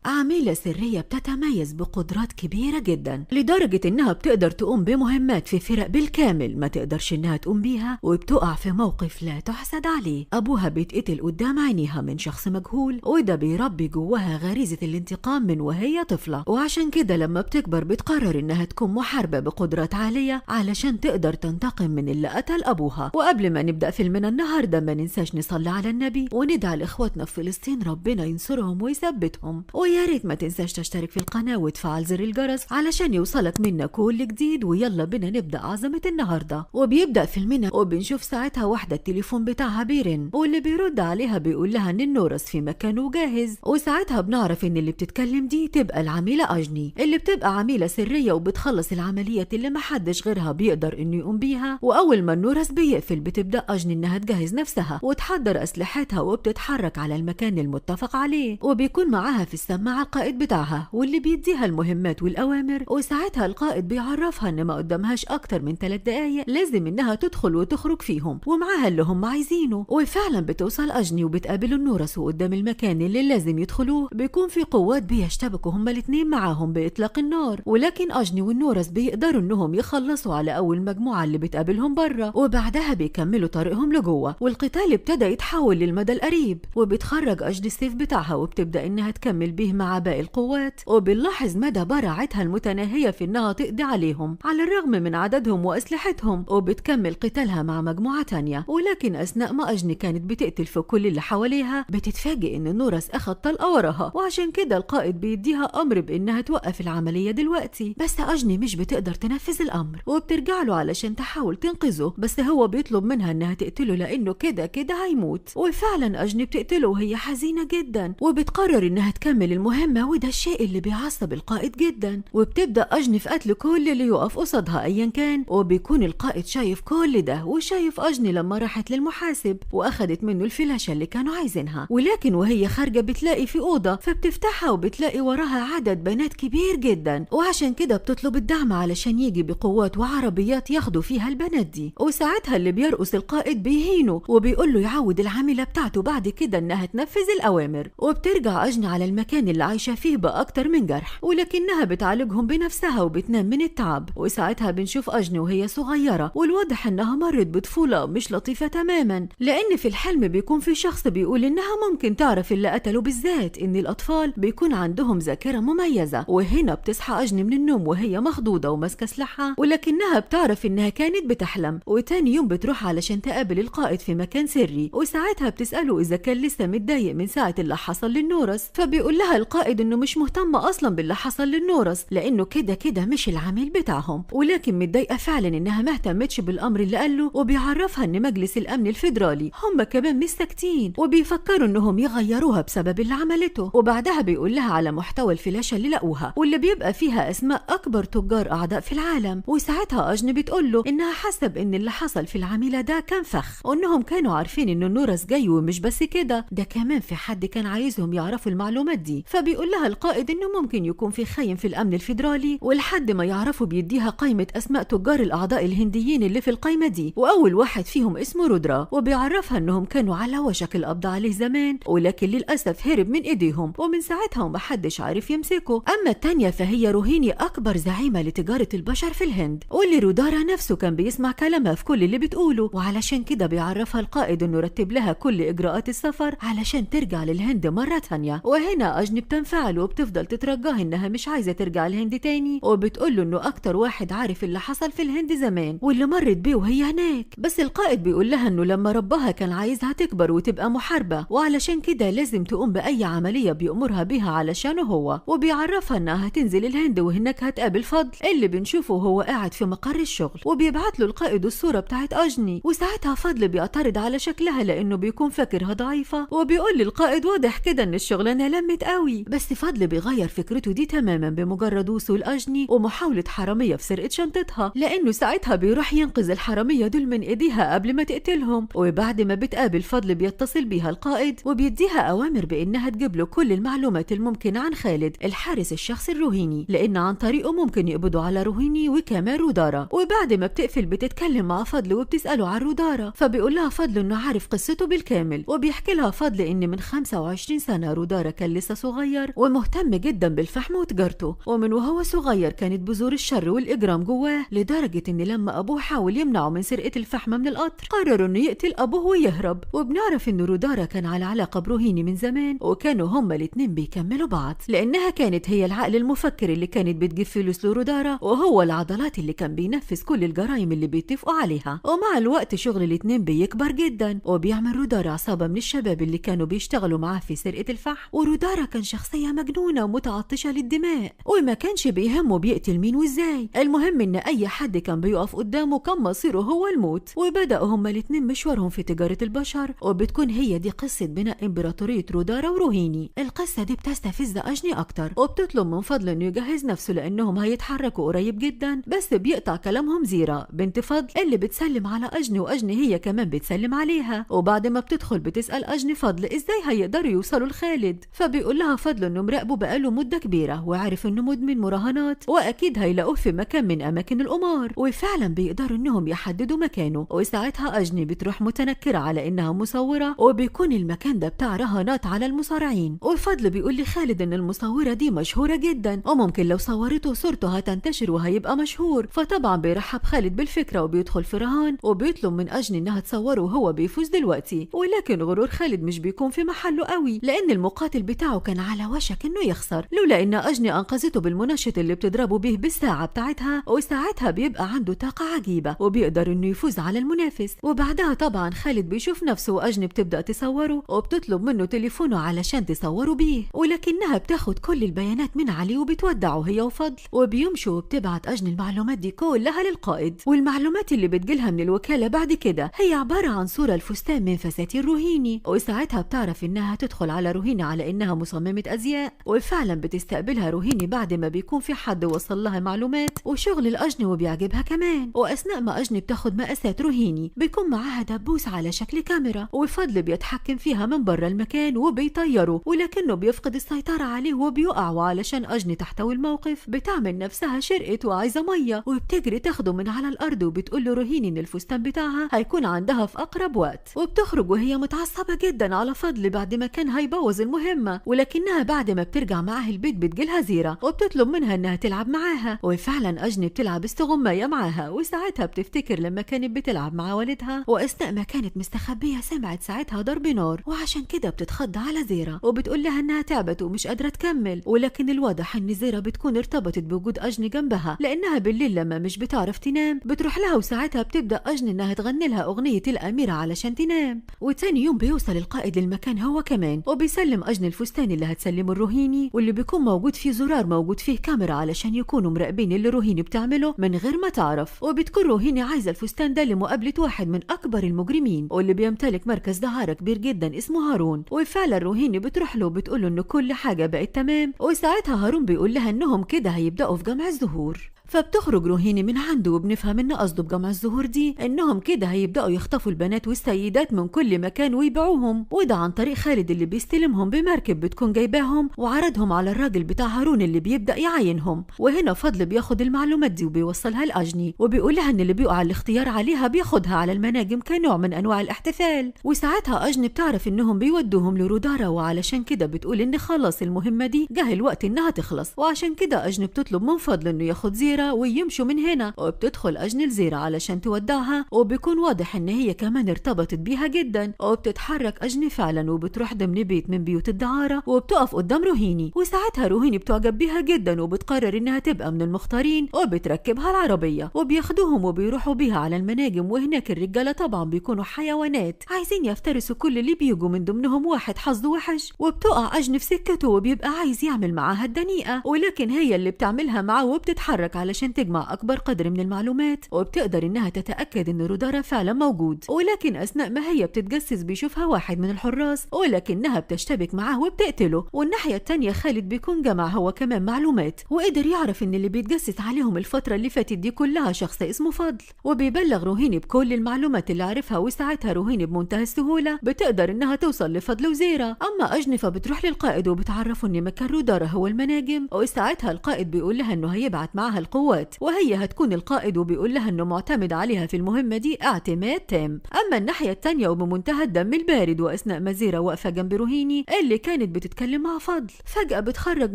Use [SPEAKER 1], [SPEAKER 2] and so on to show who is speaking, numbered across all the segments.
[SPEAKER 1] عميلة سرية بتتميز بقدرات كبيرة جدا لدرجة إنها بتقدر تقوم بمهمات في فرق بالكامل ما تقدرش إنها تقوم بيها، وبتقع في موقف لا تحسد عليه. أبوها بيتقتل قدام عينيها من شخص مجهول، وده بيربي جواها غريزة الانتقام من وهي طفلة، وعشان كده لما بتكبر بتقرر إنها تكون محاربة بقدرات عالية علشان تقدر تنتقم من اللي قتل أبوها. وقبل ما نبدأ فيلمنا النهاردة ما ننساش نصلي على النبي وندعي لإخواتنا في فلسطين ربنا ينصرهم ويثبتهم، ويا ريت ما تنساش تشترك في القناة وتفعل زر الجرس علشان يوصلك منا كل جديد. ويلا بينا نبدأ عظمة النهاردة. وبيبدأ فيلمنا وبنشوف ساعتها واحدة التليفون بتاعها بيرن، واللي بيرد عليها بيقول لها ان النورس في مكانه جاهز، وساعتها بنعرف ان اللي بتتكلم دي تبقى العميلة أجني اللي بتبقى عميلة سرية وبتخلص العمليات اللي محدش غيرها بيقدر انه يقوم بيها. واول ما النورس بيقفل بتبدأ أجني انها تجهز نفسها وتحضر اسلحتها وبتتحرك على المكان المتفق عليه، وبيكون معاها في السماعة القائد بتاعها واللي بيديها المهمات والأوامر. وساعتها القائد بيعرفها ان ما قدامهاش اكتر من 3 دقايق لازم انها تدخل وتخرج فيهم ومعاها اللي هم عايزينه. وفعلا بتوصل أجني وبتقابل النورس، وقدام المكان اللي لازم يدخلوه بيكون في قوات بيشتبكوا هما الاتنين معاهم بإطلاق النار، ولكن أجني والنورس بيقدروا انهم يخلصوا على اول مجموعة اللي بتقابلهم بره، وبعدها بيكملوا طريقهم لجوه، والقتال ابتدى يتحول للمدى القريب. وبتخرج أجني السيف بتاعها وبتبدأ انها تكمل به مع باقي القوات، وبنلاحظ مدى براعتها المتناهية في انها تقضي عليهم على الرغم من عددهم واسلحتهم، وبتكمل قتالها مع مجموعة تانية. ولكن اثناء ما أجني كانت بتقتل في كل اللي حواليها بتتفاجئ ان النورس اخد طلقة وراها، وعشان كده القائد بيديها امر بانها توقف العملية دلوقتي، بس أجني مش بتقدر تنفذ الامر وبترجع له علشان تحاول تنقذه، بس هو بيطلب منها انها تقتله لانه كده كده هيموت. وفعلا أجني بتقتله وهي حزينة جدا، وبتقرر انها تكمل المهمة، وده الشيء اللي بيعصب القائد جدا. وبتبدأ أجني في قتل كل اللي يقف قصادها ايا كان، وبيكون القائد شايف كل ده وشايف أجني لما راحت للمحاسب واخدت منه الفلاشة اللي كانوا عايزينها. ولكن وهي خارجة بتلاقي في أوضة فبتفتحها وبتلاقي وراها عدد بنات كبير جدا، وعشان كده بتطلب الدعم علشان يجي بقوات وعربيات ياخدوا فيها البنات دي. وساعتها اللي بيرقص القائد بيهينه وبيقول له يعود العاملة بتاعته بعد كده انها تنفذ الأوامر. وبترجع أجني على المكان اللي عايشة فيه بأكتر من جرح، ولكنها بتعالجهم بنفسها وبتنام من التعب. وساعتها بنشوف أجني وهي صغيرة، والواضح انها مرت بطفولة مش لطيفة تماما، لأن في الحلم بيكون في شخص بيقول انها ممكن تعرف اللي قتله، بالذات ان الأطفال بيكون عندهم ذاكرة مميزة. وهنا بتصحى أجني من النوم وهي مخضوضة وماسكة سلاحها، ولكنها بتعرف انها كانت بتحلم. وتاني يوم بتروح علشان تقابل القائد في مكان سري، وساعتها بتسأله إذا كان لسه متضايق من ساعة اللي حصل للنورس، فبيقول لها القائد انه مش مهتم اصلا باللي حصل للنورس لانه كده كده مش العميل بتاعهم، ولكن متضايقه فعلا انها ما اهتمتش بالامر اللي قاله. وبيعرفها ان مجلس الامن الفيدرالي هم كمان مش ساكتين وبيفكروا انهم يغيروها بسبب اللي عملته. وبعدها بيقول لها على محتوى الفلاشه اللي لقوها واللي بيبقى فيها اسماء اكبر تجار اعداء في العالم. وساعتها أجني بتقول له انها حاسه بان اللي حصل في العميله ده كان فخ، وانهم كانوا عارفين ان النورس جاي، ومش بس كده ده كمان في حد كان عايزهم يعرفوا المعلومات دي. فبيقول لها القائد انه ممكن يكون في خاين في الامن الفيدرالي، ولحد ما يعرفوا بيديها قائمه اسماء تجار الاعضاء الهنديين اللي في القائمه دي، واول واحد فيهم اسمه رودرا، وبيعرفها انهم كانوا على وشك القبض عليه زمان ولكن للاسف هرب من ايديهم، ومن ساعتها ومحدش عارف يمسكه. اما التانية فهي روهيني اكبر زعيمه لتجاره البشر في الهند، واللي رودارا نفسه كان بيسمع كلامها في كل اللي بتقوله، وعلشان كده بيعرفها القائد انه رتب لها كل اجراءات السفر علشان ترجع للهند مره تانية. وهنا أجني بتنفعل وبتفضل تترجاه انها مش عايزه ترجع الهند تاني، وبتقول له انه اكتر واحد عارف اللي حصل في الهند زمان واللي مرت بيه وهي هناك. بس القائد بيقول لها انه لما ربها كان عايزها تكبر وتبقى محاربه، وعلشان كده لازم تقوم باي عمليه بيأمرها بيها علشانه هو. وبيعرفها انها هتنزل الهند وهناك هتقابل فضل اللي بنشوفه وهو قاعد في مقر الشغل، وبيبعت له القائد الصوره بتاعت أجني. وساعتها فضل بيعترض على شكلها لانه بيكون فاكرها ضعيفه، وبيقول للقائد واضح كده ان الشغلانه لمت قوي. بس فضل بيغير فكرته دي تماما بمجرد وصول أجني ومحاوله حراميه في سرقه شنطتها، لانه ساعتها بيروح ينقذ الحراميه دول من ايديها قبل ما تقتلهم. وبعد ما بتقابل فضل بيتصل بيها القائد وبيديها اوامر بانها تجيب له كل المعلومات الممكنه عن خالد الحارس الشخصي الروهيني، لان عن طريقه ممكن يقبضوا على روهيني وكمان رودارا. وبعد ما بتقفل بتتكلم مع فضل وبتساله عن رودارا، فبيقول لها فضل انه عارف قصته بالكامل، وبيحكي لها فضل ان من 25 سنه رودارا كان لسه صغير صغير ومهتم جدا بالفحم وتجارته، ومن وهو صغير كانت بذور الشر والاجرام جواه، لدرجة ان لما ابوه حاول يمنعه من سرقه الفحم من القطر قرر انه يقتل ابوه ويهرب. وبنعرف ان رودارا كان على علاقة بروهيني من زمان، وكانوا هما الاتنين بيكملوا بعض، لانها كانت هي العقل المفكر اللي كانت بتجيب فلوس لرودارا، وهو العضلات اللي كان بينفذ كل الجرائم اللي بيتفقوا عليها. ومع الوقت شغل الاتنين بيكبر جدا، وبيعمل رودارا عصابة من الشباب اللي كانوا بيشتغلوا معاه في سرقه الفحم. ورودارا كان شخصية مجنونة ومتعطشه للدماء، وما كانش بيهمه بيقتل مين وازاي، المهم ان اي حد كان بيقف قدامه كان مصيره هو الموت. وبداوا هما الاتنين مشوارهم في تجارة البشر، وبتكون هي دي قصة بناء امبراطورية رودارا وروهيني. القصة دي بتستفز اجني اكتر، وبتطلب من فضل انه يجهز نفسه لانهم هيتحركوا قريب جدا، بس بيقطع كلامهم زيرة بنت فضل اللي بتسلم على اجني، واجني هي كمان بتسلم عليها. وبعد ما بتدخل بتسال اجني فضل ازاي هيقدروا يوصلوا لخالد، فبيقول لها فضل انه مراقبة بقاله مده كبيرة وعارف انه مدمن مراهنات واكيد هيلاقوه في مكان من اماكن القمار، وفعلا بيقدروا انهم يحددوا مكانه. وساعتها اجني بتروح متنكره على انها مصوره، وبيكون المكان ده بتاع رهانات على المصارعين. وفضل بيقول لخالد ان المصورة دي مشهورة جدا وممكن لو صورته صورته هتنتشر وهيبقى مشهور، فطبعا بيرحب خالد بالفكرة وبيدخل في رهان وبيطلب من اجني انها تصوره وهو بيفوز دلوقتي. ولكن غرور خالد مش بيكون في محله قوي، لان المقاتل بتاعه كان على وشك انه يخسر لولا ان اجني انقذته بالمنشط اللي بتضربه به بالساعة بتاعتها، وساعتها بيبقى عنده طاقة عجيبة وبيقدر انه يفوز على المنافس. وبعدها طبعا خالد بيشوف نفسه واجني بتبدا تصوره وبتطلب منه تليفونه علشان تصوره بيه، ولكنها بتاخد كل البيانات من عليه وبتودعه هي وفضل وبيمشوا. وبتبعت اجني المعلومات دي كلها للقائد، والمعلومات اللي بتجيلها من الوكالة بعد كده هي عبارة عن صوره الفستان من فساتين روهيني، وساعتها بتعرف انها تدخل على روهيني على انها مصممه ازياء، وفعلا بتستقبلها روهيني بعد ما بيكون في حد وصل لها معلومات وشغل الاجني وبيعجبها كمان. واثناء ما اجني بتاخد مقاسات روهيني بيكون معاها دبوس على شكل كاميرا، وفضل بيتحكم فيها من بره المكان وبيطيره، ولكنه بيفقد السيطرة عليه وبيقع. وعلشان اجني تحتوي الموقف بتعمل نفسها شرقت وعايزه مية، وبتجري تاخده من على الارض وبتقول له روهيني ان الفستان بتاعها هيكون عندها في اقرب وقت. وبتخرج وهي متعصبه جدا على فضل بعد ما كان هيبوظ المهمة، ولكنها بعد ما بترجع معاه البيت بتجيلها زيرة وبتطلب منها انها تلعب معاها، وفعلا اجني بتلعب استغمايه معاها. وساعتها بتفتكر لما كانت بتلعب مع والدها واثناء ما كانت مستخبيه سمعت ساعتها ضرب نار، وعشان كده بتتخض على زيرة وبتقول لها انها تعبت ومش قادرة تكمل. ولكن الواضح ان زيرة بتكون ارتبطت بوجود اجني جنبها، لانها بالليل لما مش بتعرف تنام بتروح لها، وساعتها بتبدا اجني انها تغني لها اغنية الاميرة علشان تنام. وتاني يوم بيوصل القائد للمكان هو كمان، وبيسلم اجني الفستان اللي هتسلمه الروهيني، واللي بيكون موجود فيه زرار موجود فيه كاميرا علشان يكونوا مراقبين اللي روهيني بتعمله من غير ما تعرف. وبتكون روهيني عايزه الفستان ده لمقابلة واحد من اكبر المجرمين واللي بيمتلك مركز دعاره كبير جدا اسمه هارون. وفعلا روهيني بتروح له وبتقول له ان كل حاجة بقت تمام، وساعتها هارون بيقول لها انهم كده هيبداوا في جمع الزهور. فبتخرج روهيني من عنده، وبنفهم ان قصده بجمع الزهور دي انهم كده هيبداوا يخطفوا البنات والسيدات من كل مكان ويبيعوهم، وده عن طريق خالد اللي بيستلمهم بمركب بتكون جايباهم وعرضهم على الراجل بتاع هارون اللي بيبدا يعاينهم. وهنا فضل بياخد المعلومات دي وبيوصلها لاجني، وبيقول لها ان اللي بيقع الاختيار عليها بياخدها على المناجم كنوع من انواع الاحتفال. وساعتها اجني بتعرف انهم بيودوهم لرودارا، وعلشان كده بتقول ان خلاص المهمة دي جه الوقت انها تخلص، وعشان كده اجني بتطلب من فضل انه ياخد زيرة ويمشوا من هنا. وبتدخل أجني لزيرة علشان تودعها، وبيكون واضح ان هي كمان ارتبطت بيها جدا. وبتتحرك أجني فعلا وبتروح ضمن بيت من بيوت الدعارة وبتقف قدام روهيني، وساعتها روهيني بتعجب بيها جدا وبتقرر انها تبقى من المختارين، وبتركبها العربية وبياخدوهم وبيروحوا بيها على المناجم. وهناك الرجالة طبعا بيكونوا حيوانات عايزين يفترسوا كل اللي بيجوا، من ضمنهم واحد حظه وحش، وبتقع أجني في سكته وبيبقى عايز يعمل معاها الدنيئة، ولكن هي اللي بتعملها معاه وبتتحرك علشان تجمع أكبر قدر من المعلومات، وبتقدر إنها تتأكد إن رودارا فعلا موجود. ولكن أثناء ما هي بتتجسس بيشوفها واحد من الحراس، ولكنها بتشتبك معاه وبتقتله. والناحية التانية خالد بيكون جمع هو كمان معلومات، وقدر يعرف إن اللي بيتجسس عليهم الفترة اللي فاتت دي كلها شخص اسمه فضل، وبيبلغ روهيني بكل المعلومات اللي عرفها. وساعتها روهيني بمنتهى السهولة بتقدر إنها توصل لفضل وزيرة. أما أجني فبتروح للقائد وبتعرفه إن مكان رودارا هو المناجم، وساعتها القائد بيقول لها إنه هيبعت معاها القوة القوات وهي هتكون القائد، وبيقول لها انه معتمد عليها في المهمة دي اعتماد تام. اما الناحية الثانية وبمنتهى الدم البارد، واثناء ما زيرة واقفة جنب روهيني اللي كانت بتتكلم مع فضل، فجأة بتخرج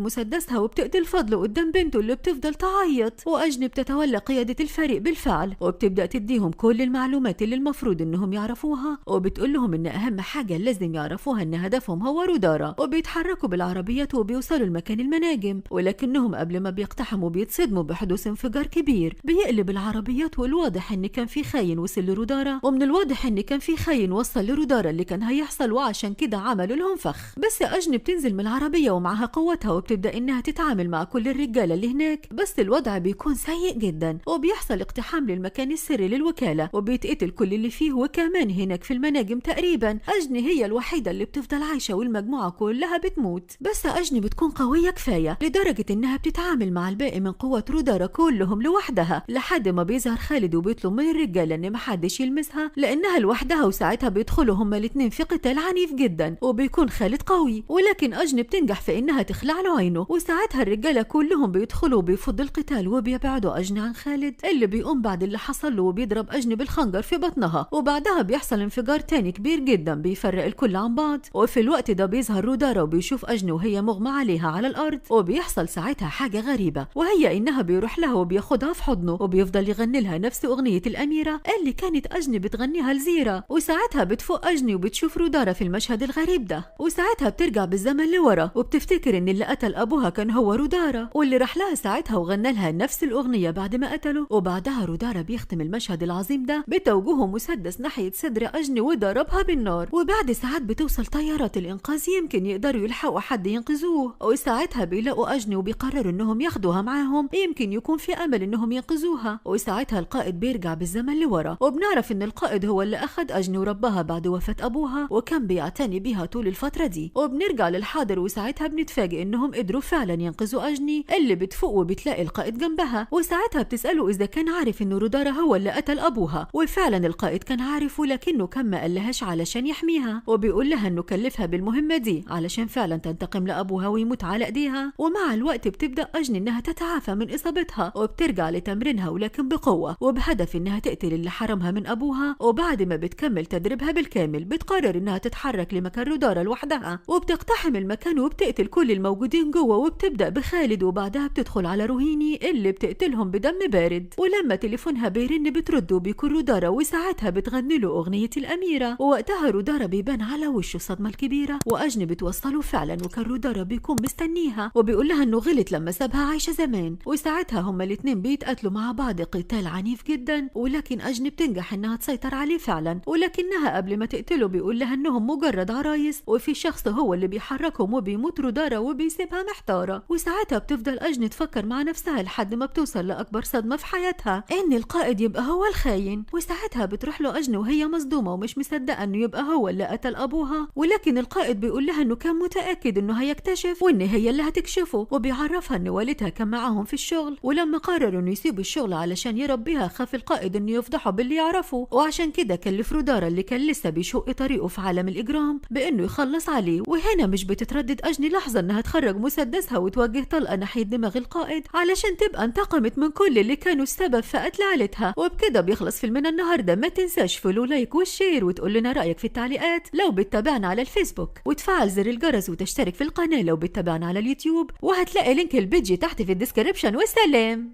[SPEAKER 1] مسدسها وبتقتل فضل قدام بنته اللي بتفضل تعيط. وأجني بتتولى قيادة الفريق بالفعل وبتبدأ تديهم كل المعلومات اللي المفروض انهم يعرفوها، وبتقول لهم ان اهم حاجة لازم يعرفوها ان هدفهم هو رودارا. وبيتحركوا بالعربيات وبيوصلوا لمكان المناجم، ولكنهم قبل ما بيقتحموا بيتصدموا بحدوث انفجار كبير بيقلب العربيات، والواضح ان كان في خاين وصل لرودارا، ومن الواضح ان كان في خاين وصل لرودارا اللي كان هيحصل، وعشان كده عملوا لهم فخ. بس أجني بتنزل من العربية ومعها قوتها وبتبدأ انها تتعامل مع كل الرجالة اللي هناك، بس الوضع بيكون سيء جدا وبيحصل اقتحام للمكان السري للوكالة وبيتقتل كل اللي فيه، وكمان هناك في المناجم تقريبا أجني هي الوحيدة اللي بتفضل عايشة والمجموعة كلها بتموت. بس أجني بتكون قوية كفاية لدرجة انها بتتعامل مع الباقي من قوة رودارا كلهم لوحدها، لحد ما بيظهر خالد وبيطلب من الرجالة ان محدش يلمسها لانها لوحدها، وساعتها بيدخلوا هما الاتنين في قتال عنيف جدا وبيكون خالد قوي، ولكن أجني بتنجح في انها تخلع له عينه، وساعتها الرجالة كلهم بيدخلوا وبيفضوا القتال وبيبعدوا أجني عن خالد اللي بيقوم بعد اللي حصل له وبيضرب أجني بالخنجر في بطنها. وبعدها بيحصل انفجار تاني كبير جدا بيفرق الكل عن بعض، وفي الوقت ده بيظهر رودارا وبيشوف أجني وهي مغمى عليها على الأرض، وبيحصل ساعتها حاجة غريبة وهي إنها بيروح لها وبياخدها في حضنه وبيفضل يغني لها نفس أغنية الأميرة اللي كانت أجني بتغنيها لزيرة. وساعتها بتفوق أجني وبتشوف رودارا في المشهد الغريب ده، وساعتها بترجع بالزمن لورا وبتفتكر إن اللي قتل أبوها كان هو رودارا، واللي راح لها ساعتها وغنى لها نفس الأغنية بعد ما قتله. وبعدها رودارا بيختم المشهد العظيم ده بتوجهه مسدس ناحية صدر أجني وضربها بالنار. وبعد ساعات بتوصل طيارات الإنقاذ يمكن يقدروا يلحقوا حد ينقذوه، وساعتها بيلاقوا أجني وبيقرروا إنهم ياخدوها معاهم يمكن يكون في أمل إنهم ينقذوها. وساعتها القائد بيرجع بالزمن لورا وبنعرف إن القائد هو اللي أخد أجني ورباها بعد وفاة أبوها وكان بيعتني بيها طول الفترة دي. وبنرجع للحاضر وساعتها بنتفاجئ إنهم قدروا فعلا ينقذوا أجني اللي بتفوق وبتلاقي القائد جنبها، وساعتها بتسأله إذا كان عارف إن رودارا هو اللي قتل أبوها، وفعلا القائد كان عارف ولكنه كان ما قالهاش علشان يحميها، وبيقول لها إنه كلفها بالمهمة دي علشان فعلا تنتقم لأبوها ويموت على إيديها. ومع الوقت بتبدأ أجني إنها تتعافى من إصابتها وبترجع لتمرينها ولكن بقوة وبهدف إنها تقتل اللي حرمها من أبوها. وبعد ما بتكمل تدريبها بالكامل بتقرر إنها تتحرك لمكان رودارا لوحدها، وبتقتحم المكان وبتقتل كل الموجودين جوه، وبتبدأ بخالد وبعدها بتدخل على روهيني اللي بتقتلهم بدم بارد. ولما تليفونها بيرن بترد وبيكون رودارا، وساعتها بتغني له أغنية الأميرة، ووقتها رودارا بيبان على وشه الصدمة الكبيرة، وأجني بتوصله فعلا وكان رودارا بيكون مستنيها وبيقول لها إنه غلط لما سابها عايشة زمان. وساعتها هما الاتنين بيتقاتلوا مع بعض قتال عنيف جدا، ولكن أجني بتنجح إنها تسيطر عليه فعلا، ولكنها قبل ما تقتله بيقول لها إنهم مجرد عرايس وفي شخص هو اللي بيحركهم، وبيموت رودارا وبيسيبها محتارة. وساعتها بتفضل أجني تفكر مع نفسها لحد ما بتوصل لأكبر صدمة في حياتها إن القائد يبقى هو الخاين. وساعتها بتروح له أجني وهي مصدومة ومش مصدقة إنه يبقى هو اللي قتل أبوها، ولكن القائد بيقول لها إنه كان متأكد إنه هيكتشف وإن هي اللي هتكشفه، وبيعرفها إن والدها كان معاهم في الشغل، ولما قرروا إنه يسيبوا الشغل علشان يربيها خاف القائد إنه يفضحه باللي يعرفه، وعشان كده كلف رودارا اللي كان لسه بيشق طريقه في عالم الإجرام بإنه يخلص عليه. وهنا مش بتتردد أجني لحظة إنها تخرج مسدسها وتوجه طلقة ناحية دماغ القائد علشان تبقى انتقمت من كل اللي كانوا السبب في قتل عيلتها. وبكده بيخلص فيلمنا النهارده. ما تنساش follow like وال share وتقول لنا رأيك في التعليقات لو بتتابعنا على الفيسبوك، وتفعل زر الجرس وتشترك في القناة لو بتتابعنا على اليوتيوب، وهتلاقي link ال page تحت في ال description. والسلام.